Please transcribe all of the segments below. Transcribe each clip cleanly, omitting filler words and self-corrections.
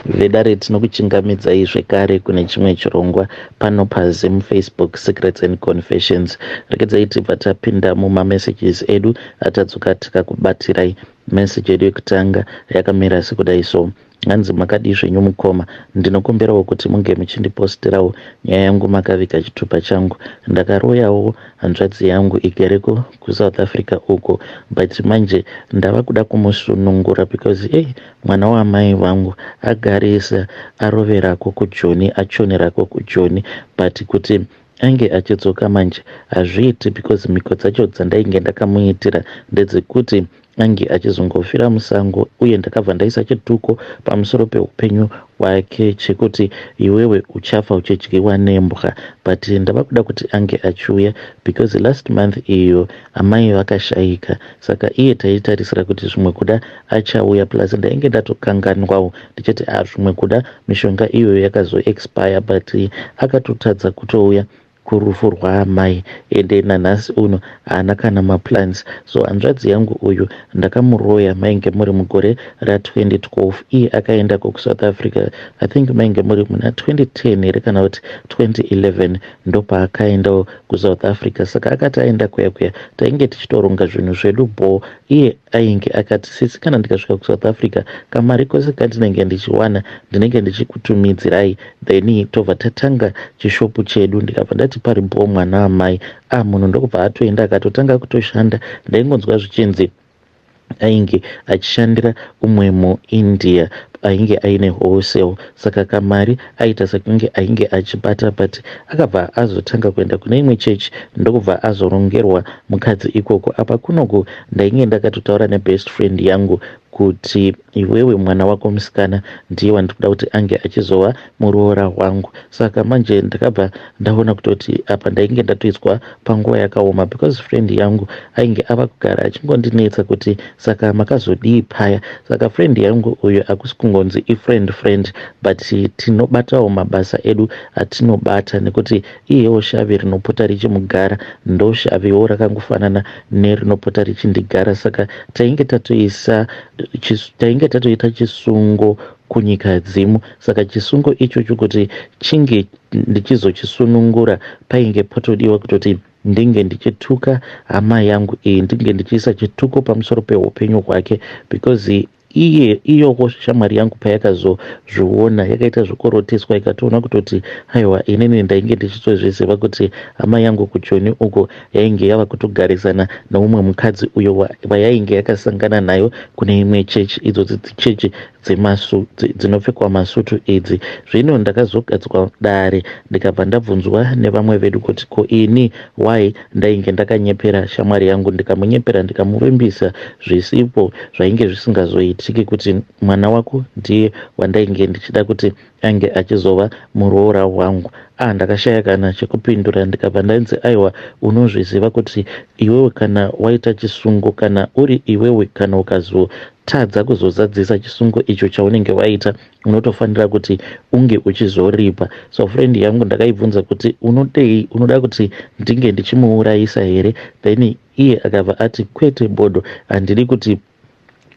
Vedare, tinokuchingamidzai zvekare kune chimwe chirongwa pano paZim Facebook Secrets and Confessions. Regedzai tibva tapinda mumamessages edu atadzoka tikakubatirai. Message yedu yekutanga yakamira sekudai so. Hanzi, "Makadii zvenyu mukoma? Ndinokumbirawo kuti munge muchindipostirawo nyaya yangu makaviga chitupa changu. Ndakaroyawo hanzvadzi yangu igereko kuSouth Africa uko, but manje ndava kuda kumusunungura because ei, mwana wamai vangu agarisa aroverako kuJoni, achonerako kuJoni, but kuti ange achidzoka manje hazviiti because mhiko dzacho dzandainge ndakamuitira ndedzekuti ange achizongofira musango, uye ndakabva ndaisa chituko pamusoro peupenyu hwake chekuti iwewe uchafa uchidyiwa nembwa. But ndava kuda kuti ange achiuya because last month iyo amai vakashayika, saka iye taitarisira kuti zvimwe kuda achauya. Plus ndainge ndatokanganwawo ndichiti a zvimwe kuda mishonga iyoyo yakazoexpire, but akatotadza kutouya kurufu rwaamai, ende nanhasi uno haana kana maplans. So hanzvadzi yangu uyu ndakamuroya mainge muri mugore ra2012. Iye akaendako kuSouth Africa, I think mainge muri muna 2010 here kana kuti 2011, ndopaakaendawo kuSouth Africa. Saka akati aenda kuya kuya, tainge tichitoronga zvinhu zvedu bo. Iye ainge akati, 'Sisi, kana ndikasvika kuSouth Africa, kamari kose kandinenge ndichiwana ndinenge ndichikutumidzirai, then tobva tatanga chishopu chedu.' Ndikabva ndati, 'Pari bo, mwana wamai.' A munhu ndokubva atoenda, akatotanga kutoshanda. Ndaingonzwa zvichinzi ainge achishandira umwe muIndia ainge aine wholesale, saka kamari aita sekunge ainge achibata. But akabva azotanga kuenda kune imwe chechi, ndokubva azorongerwa mukadzi ikoko. Apa kunoku ndainge ndakatotaura nebest friend yangu kuti iwewe mwana wako musikana ndiye wandikuda kuti ange achizova muroora wangu. Saka manje ndakabva ndaona kutoti apa ndainge ndatoiswa panguva yakaoma because friend yangu ainge ava kugara achingondinetsa kuti saka makazodii paya. Saka friend yangu uyu hakusi kungonzi ifriend friend, but tinobatawo mabasa edu atinobata, nekuti iyewo shavi rinopota richimugara ndo shaviwo rakangofanana nerinopota richindigara. Saka tainge tatoita chisungo kunyika dzimu. Saka chisungo ichocho kuti chinge ndichizochisunungura, painge potodiwa kutoti ndinge ndichituka hama yangu iyi, ndinge ndichiisa chituko pamusoro peupenyu hwake, because iye iyoko shamwari yangu payakazozviona yakaita zvekuroteswa, ikatoona kutoti aiwa, inini ndainge ndichitozviziva kuti hama yangu kuJoni uko yainge yava kutogarisana neumwe mukadzi uyo wayainge yakasangana nayo kune imwe chechi, idzodzi dzichechi dzinopfekwa masutu idzi. Zvino ndakazogadzwa dare, ndikabva ndabvunzwa nevamwe vedu kuti ko ini why ndainge ndakanyepera shamwari yangu, ndikamunyepera, ndikamuvimbisa zvisipo zvainge zvisingazoitiki, kuti mwana wako ndiye wandainge ndichida kuti ange achizova muroora wangu. Ah, ndakashaya kana chekupindura. Ndikabva ndanzi, 'Aiwa, unozviziva kuti iwewe kana waita chisungo, kana uri iwewe, kana ukazotadza kuzozadzisa chisungo icho chaunenge waita, unotofanira kuti unge uchizoripa.' So friend yangu ndakaibvunza kuti unodei, unoda kuti ndinge ndichimuurayisa here? Then iye akabva ati, 'Kwete bodo, handidi kuti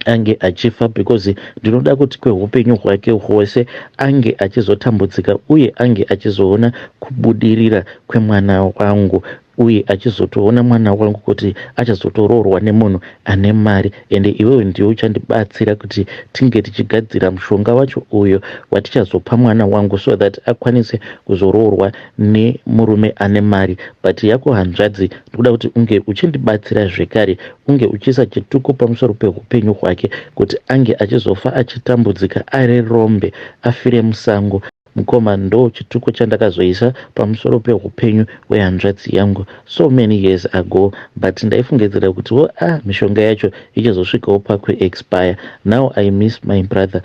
ange achifa because ndinoda kuti kweupenyu hwake hwose ange achizotambudzika uye ange achizoona kubudirira kwemwana wangu, uye achizotoona mwana wangu kuti achazotoroorwa nemunhu ane mari. Ende iwewe ndiwe uchandibatsira kuti tinge tichigadzira mushonga wacho uyo watichazopa mwana wangu so that akwanise kuzoroorwa nemurume ane mari. But yako hanzvadzi ndikuda kuti unge uchindibatsira zvekare, unge uchiisa chituko pamusoro peupenyu hwake kuti ange achizofa achitambudzika, ari rombe, afire musango.' Mukoma, ndo chituko chandakazoisa pamusoro peupenyu hwehanzvadzi yangu so many years ago, but ndaifungidzira kuti wo ah, mishonga yacho ichazosvikawo pakuexpire. Now I miss my brother,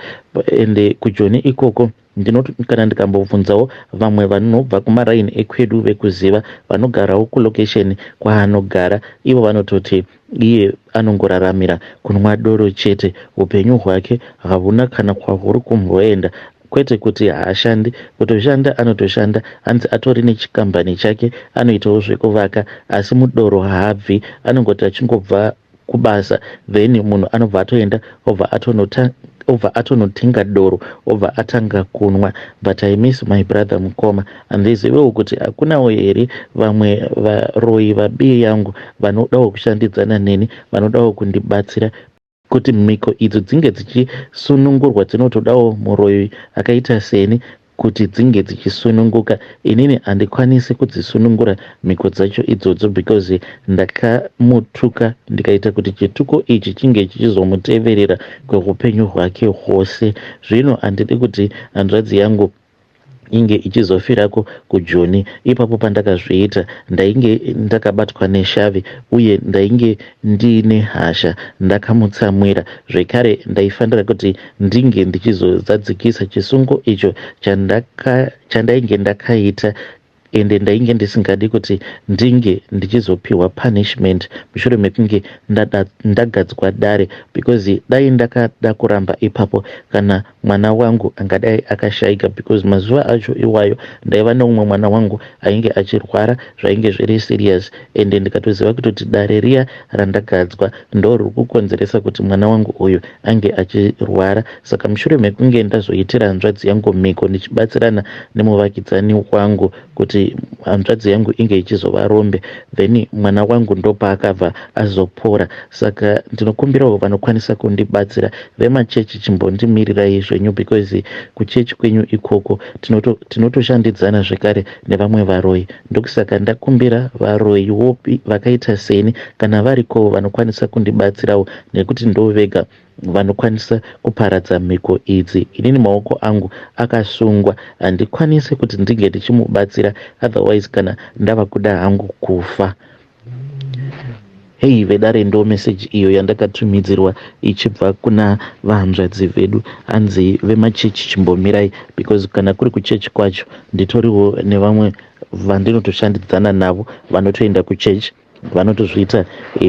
ende kuJoni ikoko ndinoti kana ndikambobvunzawo vamwe vanobva kumaraini ekwedu vekuziva vanogarawo kulocation kwaanogara, ivo vanototi iye anongoraramira kunwa doro chete. Upenyu hwake hauna kana kwahuri kumboenda. Kwete kuti haashandi, kutoshanda anotoshanda, hanzi atori nechikambani chake, anoitawo zvekuvaka, asi mudoro haabvi. Anongoti achingobva kubasa, then munhu anobva atoenda, obva atonota obva atonotenga doro, obva atanga kunwa. But I miss my brother, mukoma. Handizivewo kuti hakunawo here vamwe varoyi vabii yangu vanodawo kushandidzana neni, vanodawo kundibatsira kuti mhiko idzo dzinge dzichisunungurwa. Dzinotodawo muroyi akaita seni kuti dzinge dzichisununguka. Inini handikwanisi kudzisunungura mhiko dzacho idzodzo because ndakamutuka, ndikaita kuti chituko ichi chinge chichizomuteverera kweupenyu hwake hwose. Zvino handidi kuti hanzvadzi yangu inge ichizofirako kuJoni. Ipapo pandakazviita, ndainge ndakabatwa neshavi uye ndainge ndiine hasha, ndakamutsamwira zvekare. Ndaifanira kuti ndinge ndichizozadzikisa chisungo icho chandainge ndakaita, ende ndainge ndisingadi kuti ndinge ndichizopiwa punishment mushure mekunge ndagadzwa dare, because dai ndakada kuramba ipapo, kana mwana wangu angadai akashayika, because mazuva acho iwayo ndaiva neumwe mwana wangu ainge achirwara, zvainge zviri serious, ende ndikatoziva kutoti dare riya randagadzwa ndo riri kukonzeresa kuti mwana wangu uyu ange achirwara. Saka mushure mekunge ndazoitira hanzvadzi yangu mhiko ndichibatsirana nemuvakidzani wangu kuti hanzvadzi yangu inge ichizova rombe, then mwana wangu ndopaakabva azopora. Saka ndinokumbirawo vanokwanisa kundibatsira, vemachechi, chimbondimirirai zvenyu, because kuchechi kwenyu ikoko tinotoshandidzana zvekare nevamwe varoyi. Ndokusaka ndakumbira varoyiwo vakaita seni, kana varikowo vanokwanisa kundibatsirawo, nekuti ndo vega vanokwanisa kuparadza mhiko idzi. Inini maoko angu akasungwa, handikwanisi kuti ndinge ndichimubatsira, otherwise kana ndava kuda hangu kufa. Hei vedare, ndo meseji iyo yandakatumidzirwa ichibva kuna vahanzvadzi vedu. Hanzi vemachechi chimbomirai, because kana kuri kuchechi kwacho nditoriwo nevamwe vandinotoshandidzana navo vanotoenda kuchechi, vanotozviita,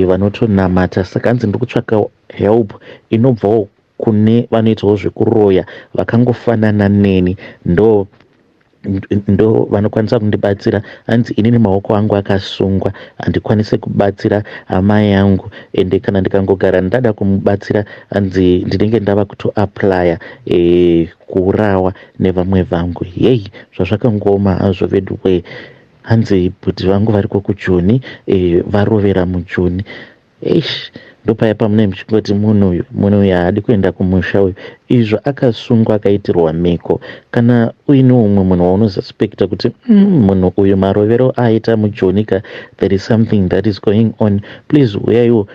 vanotonamata. Saka hanzi ndiri kutsvaka help inobvawo kune vanoitawo zvekuroya vakangofanana neni, ndo vanokwanisa kundibatsira. Hanzi inini maoko angu akasungwa, handikwanisi kubatsira hama yangu, ende kana ndikangogara ndada kumubatsira, hanzi ndinenge ndava kutoapplya kuurawa nevamwe vangu. Yei, zvazvakangoma hazvo vedu we. Hanzi bhudhi vangu variko kuJoni, varovera muJoni. Eish, ndopaya pamunenge muchingoti munhu uyu, munhu uyu haadi kuenda kumusha uyu, izvo akasungwa, akaitirwa mhiko. Kana uine umwe munhu waunosuspecta kuti munhu uyu marovero aaita muJoni ka, there is something that is going on, please uyaiwo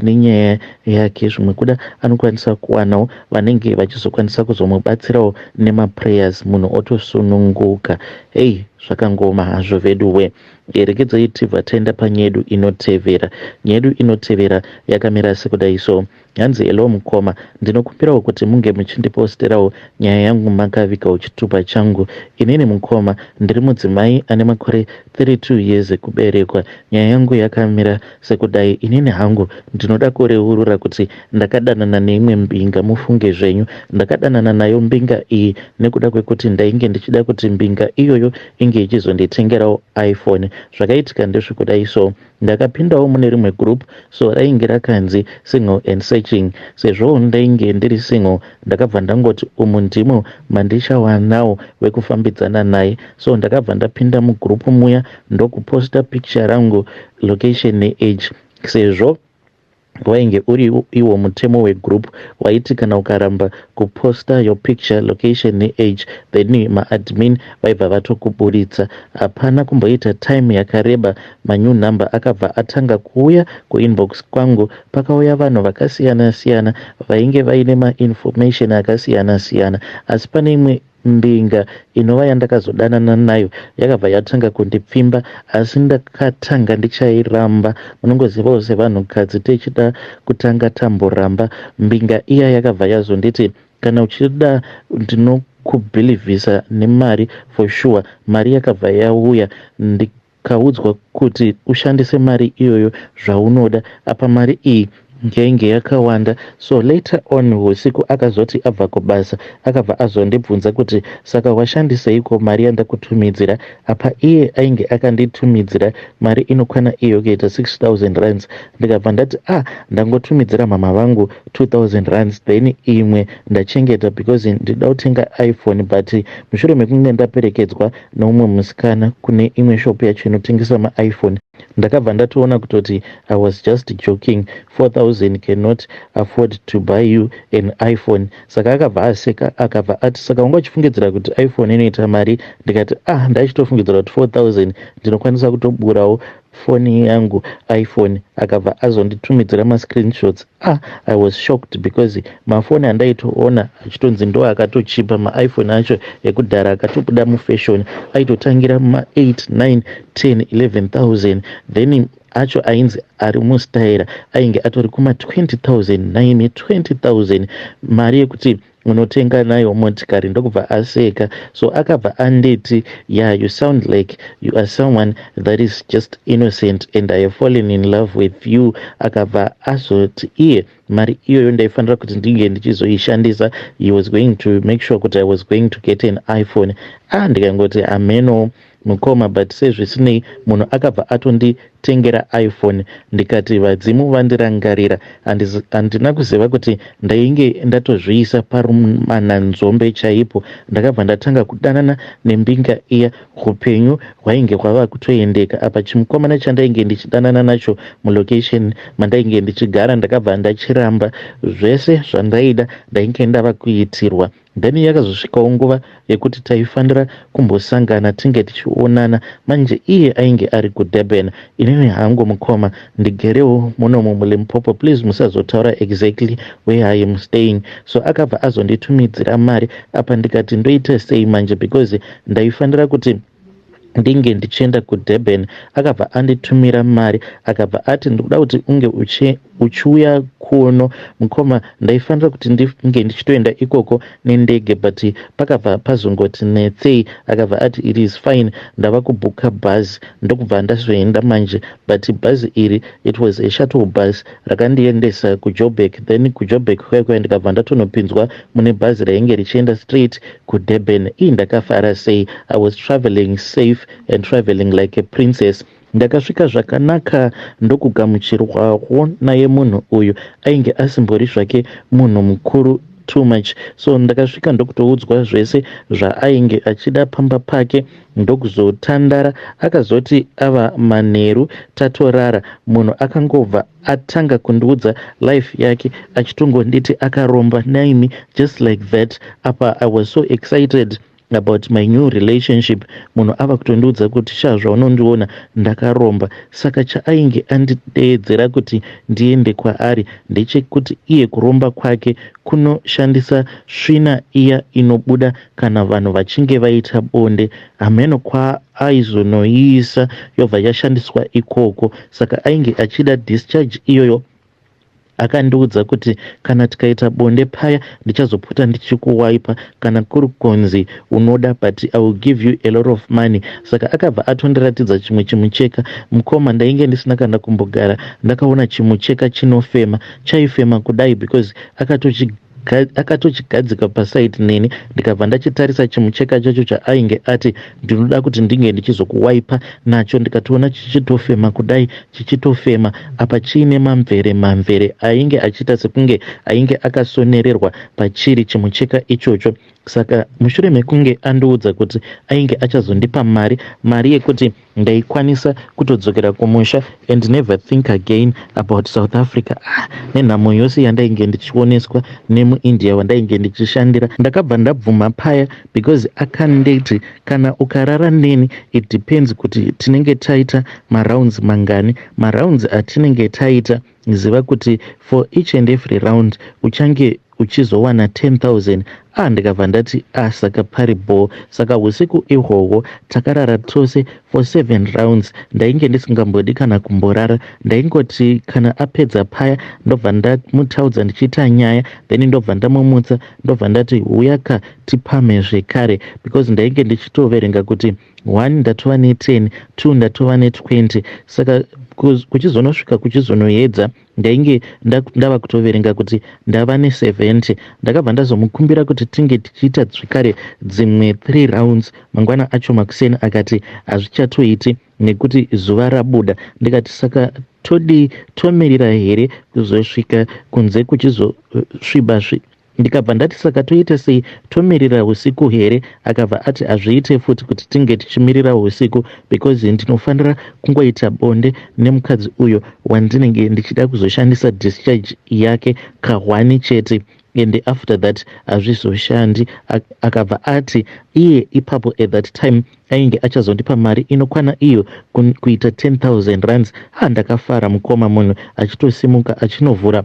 nenyaya yake. Zvimwe kuda anokwanisa kuwanawo vanenge vachizokwanisa kuzomubatsirawo nemaprayers, munhu otosununguka. Hei, zvakangoma hazvo vedu we. Regedzai tibva taenda panyaya yedu inotevera. Nyaya yedu inotevera yakamira sekudai so. Hanzi, "Hello mukoma, ndinokumbirawo kuti munge muchindiposterawo nyaya yangu makavigawo chitupa changu. Inini mukoma ndiri mudzimai ane makore 32 years ekuberekwa. Nyaya yangu yakamira sekudai. Inini hangu ndinoda kureurura kuti ndakadanana neimwe mbinga. Mufunge zvenyu, ndakadanana nayo mbinga iyi nekuda kwekuti ndainge ndichida kuti mbinga iyoyo inge ichizonditengerawo iPhone. Zvakaitika ndezvekudai so, ndakapindawo mune rimwe group so, rainge rakanzi 'Single and Searching'. Sezvo ndainge ndiri single, ndakabva ndangoti umu ndimo mandichawanawo wekufambidzana naye. So ndakabva ndapinda mugroup muya, ndokuposta picture rangu, location neage, sezvo wainge uri iwo mutemo wegroup waiti kana ukaramba kuposta your picture, location neage, then maadmin vaibva vatokuburitsa. Hapana kumboita time yakareba, manew number akabva atanga kuuya kuinbox kwangu. Pakauya vanhu vakasiyana siyana vainge vaine mainformation akasiyana siyana, asi pane imwe mbinga inova yandakazodanana nayo yakabva yatanga kundipfimba, asi ndakatanga ndichairamba. Munongozivawo sevanhukadzi tichida kutanga tamboramba. Mbinga iya yakabva yazonditi, 'Kana uchida ndinokubhilivhisa nemari for sure.' Mari yakabva yauya, ndikaudzwa kuti ushandise mari iyoyo zvaunoda. Apa mari iyi Yainge yakawanda. So later on usiku akazoti abva kubasa, akabva azondibvunza kuti, "Saka washandiseiko mari yandakutumidzira?" Apa iye ainge akanditumidzira mari inokwana iyo kuita 6000 rands. Ndikabva ndati, "Ah, ndangotumidzira mama vangu 2000 rands, then imwe ndachengeta because ndida kutenga iPhone." But mushure mekunge ndaperekedzwa neumwe musikana kune imwe shop yacho inotengesa maiPhone, ndakabva ndatoona kutoti I was just joking. 4000 cannot afford to buy you an iPhone. Saka akabva aseka, akabva ati, "Saka wanga uchifungidzira kuti iPhone inoita mari?" Ndikati, "Ah, ndachitofungidzira kuti 4000 ndinokwanisa kutoburawo foni yangu iPhone." Akabva azonditumidzira mascreenshots. Ah, I was shocked because mafoni andaitoona achitonzi ndo akatochipa, maiPhone acho ekudhara akatobuda mufashion, aitotangira ma8, 9, 10, 11,000. Then acho ainzi ari mustaira ainge atori kuma20 000. 9, 20,000, mari yekuti unotenga nayo motikari. Ndokubva aseka. So akabva anditi, "Yeah, you sound like you are someone that is just innocent and I have fallen in love with you." Akabva azoti iye mari iyoyo ndaifanira kuti ndinge ndichizoishandisa. He was going to make sure kuti I was going to get an iPhone. Ah, ndikangoti ameno mukoma, but sezvisinei munhu akabva atonditengera iPhone. Ndikati vadzimu vandirangarira. Handina kuziva kuti ndainge ndatozviisa parumananzombe chaipo. Ndakabva ndatanga kudanana nembinga iya. Upenyu hwainge hwava kutoendeka. Apa chimukomana chandainge ndichidanana nacho mulocation mandainge ndichigara ndakabva ndachiramba. Zvese zvandaida ndainge ndava kuitirwa. Then yakazosvikawo nguva yekuti taifanira kumbosangana, tinge tichionana. Manje iye ainge ari kuDurban, inini hangu mukoma ndigerewo munomu muLimpopo. Please musazotaura exactly where I am staying. So akabva azonditumidzira mari. Apa ndikati ndoita sei manje, because ndaifanira kuti ndinge ndichienda kuDurban. Akabva anditumira mari, akabva ati, "Ndikuda kuti unge uchiuya kuno." Mukoma, ndaifanira kuti ndinge ndichitoenda ikoko nendege, but pakabva pazongoti netsei. Akabva ati, "It is fine, ndava kubhuka bhazi." Ndokubva ndazoenda manje, but bhazi iri, it was a shuttle bus rakandiendesa kuJoburg. Then kuJoburg kwaikwai ndikabva ndatonopinzwa mune bhazi rainge richienda straight kuDurban. Ii, ndakafara sei! I was traveling safe and traveling like a princess. Ndakasvika zvakanaka, ndokugamuchirwawo naye. Munhu uyu ainge asimbori zvake munhu mukuru too much. So ndakasvika ndokutoudzwa zvese zvaainge achida pamba pake, ndokuzotandara. Akazoti ava manheru tatorara, munhu akangobva atanga kundiudza life yake, achitongonditi akaromba naimi, just like that. Apa I was so excited about my new relationship. Munhu ava kutondiudza kuti, "Sha, zvaunondiona ndakaromba." Saka chaainge andideedzera kuti ndiende kwaari ndechekuti iye kuromba kwake kunoshandisa svina iya inobuda kana vanhu vachinge vaita bonde. Hameno kwaaizonoiisa, yobva yashandiswa ikoko. Saka ainge achida discharge iyoyo. Akandiudza kuti kana tikaita bonde paya, ndichazopota ndichikuwaipa kana kuri kunzi unoda, but I will give you a lot of money. Saka akabva atondiratidza chimwe chimucheka. Mukoma, ndainge ndisina kana kumbogara ndakaona chimucheka chinofema, chaifema kudai, because akatochigadzika pasaidi neni. Ndikabva ndachitarisa chimucheka chacho chaainge ati ndinoda kuti ndinge ndichizokuwaipa nacho. Ndikatoona chichitofema kudai, chichitofema, apa chiine mamvere mamvere ainge achiita sekunge ainge akasonererwa pachiri chimucheka ichocho. Saka mushure mekunge andiudza kuti ainge achazondipa mari, mari yekuti ndaikwanisa kutodzokera kumusha and never think again about South Africa, ah, nenhamo yose yandainge ndichioneswa nemuIndia wandainge ndichishandira, ndakabva ndabvuma paya, because akanditi kana ukarara neni, it depends kuti tinenge taita marounds mangani. Marounds atinenge taita, ziva kuti for each and every round uchange uchizowana 10,000. Ah, ndikabva ndati ah, saka pari bho. Saka usiku ihwohwo takarara tose for 7 rounds. Ndainge ndisingambodi kana kumborara, ndaingoti kana apedza paya ndobva ndamutaudza ndichiita nyaya, then ndobva ndamumutsa, ndobva ndati huya ka tipamhe zvekare, because ndainge ndichitoverenga kuti 1 ndatova ne10, 2 ndatova ne20. Saka kuchizonosvika kuchizonoedza ndainge ndava kutoverenga kuti ndava ne70. Ndakabva ndazomukumbira kuti tinge tichiita zvekare dzimwe 3 rounds mangwana acho makuseni. Akati hazvichatoiti nekuti zuva rabuda. Ndikati saka todii, tomirira here kuzosvika kunze kuchizosviba? Ndikabva ndati saka toita sei, tomirira usiku here? Akabva ati hazviite futi kuti tinge tichimirira usiku, because ndinofanira kungoita bonde nemukadzi uyo wandinenge ndichida kuzoshandisa discharge yake kahwani chete, and after that hazvizoshandi. Akabva ati iye ipapo at that time ainge achazondipa mari inokwana iyo kuita 10,000 rands. Ha, ndakafara mukoma, munhu achitosimuka achinovhura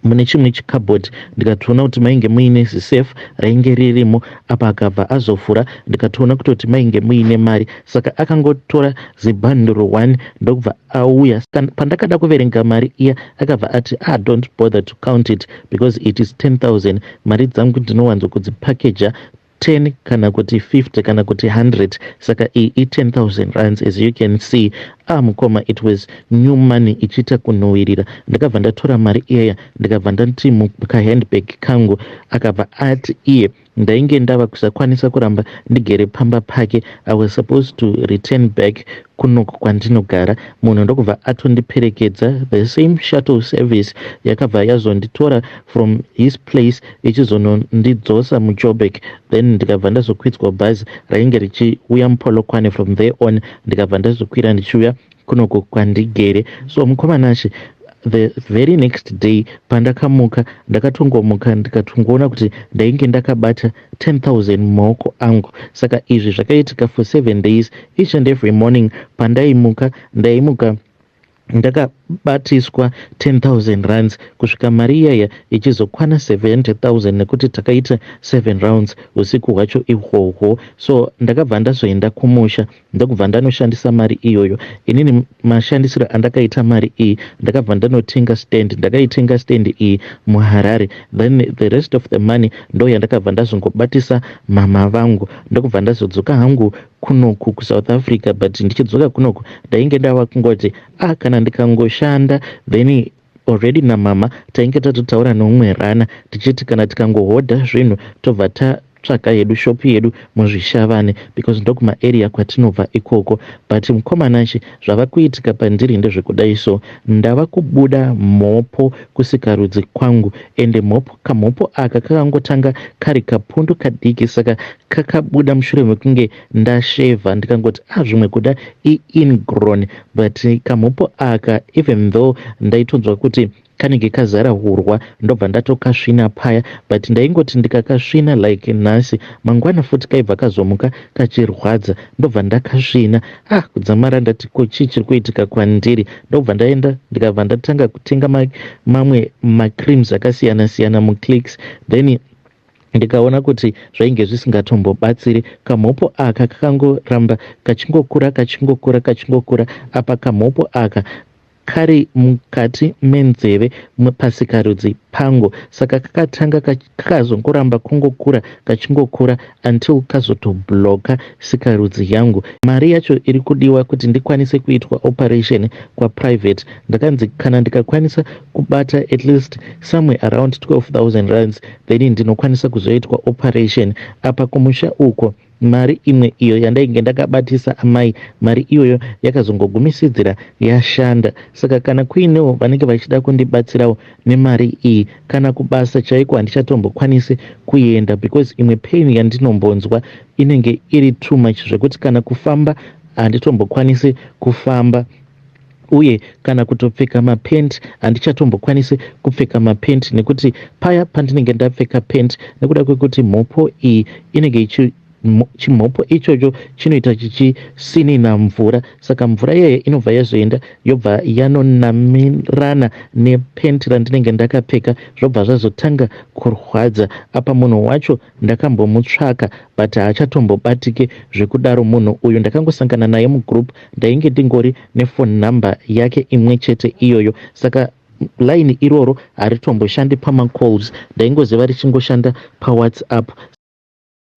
mune chimwe chikabhodhi, ndikatoona kuti mainge muine zisafe rainge ririmo apa. Akabva azovhura, ndikatoona kutoti mainge muine mari. Saka akangotora zibhanduro 1 ndokubva auya. Pandakada kuverenga mari iya, akabva ati, "Ah, don't bother to count it because it is 10,000. Mari dzangu ndinowanzokudzipakeja 10 kana kuti 50 kana kuti 100, saka iyi i10,000 rands, as you can see." Ah mukoma, it was new money ichiita kunhuhwirira. Ndakabva ndatora mari iyaya, ndikabva ndati mukahandbag kangu. Akabva ati iye ndainge ndava kusakwanisa kuramba ndigere pamba pake, I was supposed to return back kunoku kwandinogara. Munhu ndokubva atondiperekedza, the same shuttle service yakabva yazonditora from his place ichizonondidzosa muJoburg. Then ndikabva ndazokwidzwa bhazi rainge richiuya muPolokwane. From there on ndikabva ndazokwira ndichiuya kunoku kwandigere. So mukoma Nashe, the very next day pandakamuka, ndakatongomuka ndikatongoona kuti ndainge ndakabata 10,000 mumaoko angu. Saka izvi zvakaitika for 7 days. Each and every morning pandaimuka, ndaimuka ndakabatiswa 10,000 rands, kusvika mari iyaya ichizokwana 70,000, nekuti takaita 7 rounds usiku hwacho ihwohwo. So ndakabva ndazoenda kumusha, ndokubva ndanoshandisa mari iyoyo. Inini mashandisiro andakaita mari iyi, ndakabva ndanotenga stand. Ndakaitenga stand iyi muHarare. Then the rest of the money ndo yandakabva ndazongobatisa mama vangu, ndokubva ndazodzoka hangu kunoku kuSouth Africa. But ndichidzoka kunoku ndainge ndava kungoti, ah, kana ndikangoshanda, then already namama tainge tatotaura neumwe rana tichiti kana tikangohodha zvinhu, tobva tatsvaka yedu shopu yedu muZvishavane, because ndokumaarea kwatinobva ikoko. But mukoma Nashe, zvava kuitika pandiri ndezvekudai. So ndava kubuda mhopo kusikarudzi kwangu, ende mhopo, kamhopo aka kakangotanga kari kapundu kadiki. Saka kakabuda mushure mekunge ndashevha, ndikangoti, ah, zvimwe kuda iingrown. But kamhopo aka, even though ndaitonzwa kuti kanenge kazara hurwa, ndobva ndatokasvina paya, but ndaingoti ndikakasvina like nhasi, mangwana futi kaibva kazomuka kachirwadza, ndobva ndakasvina. Ah, kudzamara ndati, ko chii chiri kuitika kwandiri? Ndobva ndaenda, ndikabva ndatanga kutenga mamwe macreams akasiyana siyana muClicks. Then ndikaona kuti zvainge zvisingatombobatsiri. Kamhopo aka kakangoramba kachingokura, kachingokura, kachingokura. Apa kamhopo aka kari mukati menzeve pasikarudzi pangu. Saka kakatanga kakazongoramba kungokura, kachingokura, until kazotobloka sikarudzi yangu. Mari yacho iri kudiwa kuti ndikwanise kuitwa operation kwaprivate, ndakanzi kana ndikakwanisa kubata at least somewhere around 12,000 rands, then ndinokwanisa kuzoitwa operation. Apa kumusha uko mari imwe iyo yandainge ndakabatisa amai, mari iyoyo yakazongogumisidzira yashanda. Saka kana kuinewo vanenge vachida kundibatsirawo nemari iyi, kana kubasa chaiko handichatombokwanisi kuenda, because imwe pain yandinombonzwa inenge iri too much, zvekuti kana kufamba handitombokwanisi kufamba, uye kana kutopfeka mapenti handichatombokwanisi kupfeka mapenti, nekuti paya pandinenge ndapfeka penti, nekuda kwekuti mhopo iyi inenge ichi Chimhopo ichocho chinoita chichisinina mvura, saka mvura iyeye inobva yazoenda yobva yanonamirana nepenti randinenge ndakapfeka, zvobva zvazotanga kurwadza. Apa munhu wacho ndakambomutsvaka but haachatombobatike zvekudaro. Munhu uyu ndakangosangana naye mugroup, ndainge ndingori nephone number yake imwe chete iyoyo, saka line iroro haritomboshandi pamacalls, ndaingoziva richingoshanda paWhatsApp.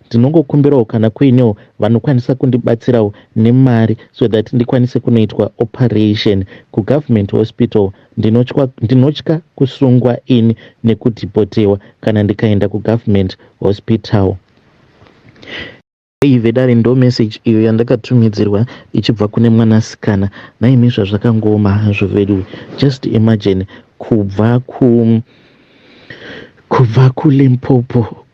Ndinongokumbirawo kana kuinewo vanokwanisa kundibatsirawo nemari so that ndikwanise kunoitwa operation kugovernment hospital. Ndinotya kusungwa ini nekudeportewa kana ndikaenda kugovernment hospital. Ei vedare, ndo message iyo yandakatumidzirwa ichibva kune mwanasikana. Naimi, zvazvakangooma hazvo vedu. Just imagine kubva kuLimpopo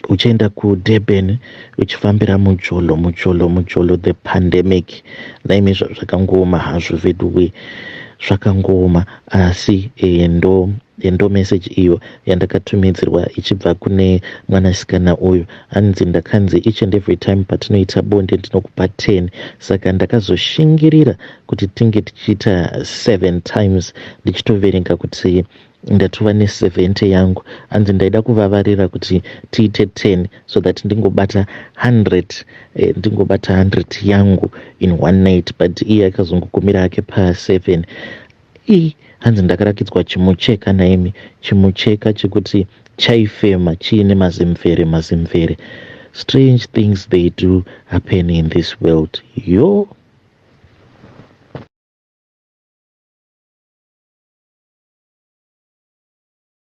uchienda kuDurban uchifambira mujolo, mujolo, mujolo, the pandemic. Naimi, zvakangooma hazvo veduwe, zvakangooma. Asi ndo message iyo yandakatumidzirwa ichibva kune mwanasikana uyu. Hanzi ndakanzi each and every time patinoita bonde ndinokupa 10, saka ndakazoshingirira kuti tinge tichiita 7 times, ndichitoverenga kuti ndatova ne70 yangu. Hanzi ndaida kuvavarira kuti tiite 10 so that ndingobata 100, ndingobata 100 yangu in one night, but iye akazongogumira hake pa7. I hanzi ndakarakidzwa chimucheka naimi, chimucheka chekuti chaifema chiine mazimvere mazimvere. Strange things, they do happen in this world, yo.